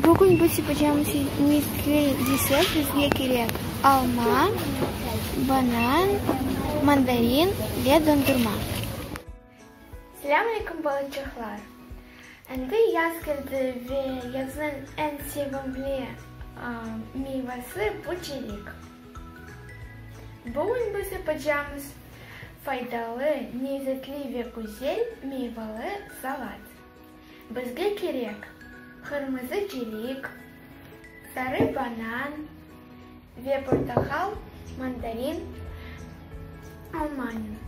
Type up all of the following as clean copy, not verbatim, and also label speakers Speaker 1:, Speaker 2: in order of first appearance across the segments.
Speaker 1: Bugün biz yapacağımız lezzetli desert bizge kerek alma, banan, mandarin ve dondurma. Selâm aleyküm, balaçıqlar! Endi yaz keldi ve yaznıñ eñ sevimli meyvası bu çelik. Bugün biz yapacağımız faydalı, lezzetli ve güzel meyvalı salat. Bizge kerek qırmızı çelik, sarı banan ve portaqal, mandarin, almanen.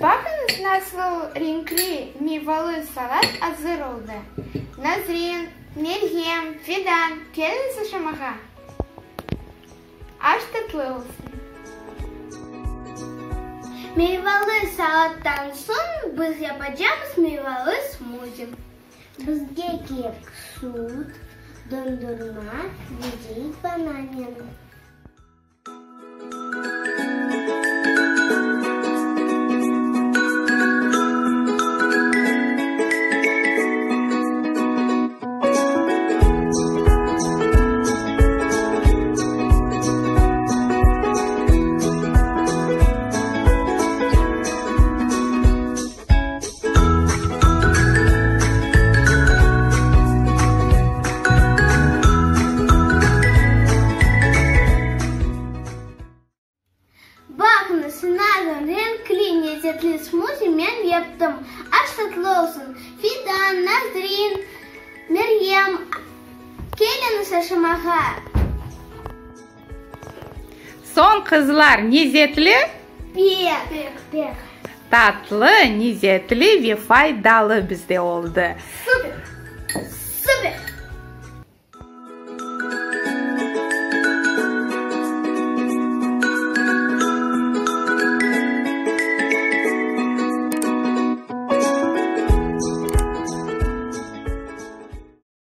Speaker 1: Baqıñız, nasıl renkli meyvalı salat azır oldı! Nazrin, Meryem, Fidan, keliñiz aşamağa! Aş tatlı olsun!
Speaker 2: Meyvalı salattan soñ biz yapacamız meyvalı smuzi. Bizge kerek süt, dondurma ve ceyit bananen. Baqıñız, nasıl renkli, lezetli smuzi men yaptım. Aş tatlı olsun! Fidan, Nazrin, Meryem, keliñiz aşamağa!
Speaker 3: Soñ, qızlar, lezetli?
Speaker 2: Pek, pek.
Speaker 3: Tatlı, lezetli ve faydalı bizde oldı.
Speaker 2: Super! Super!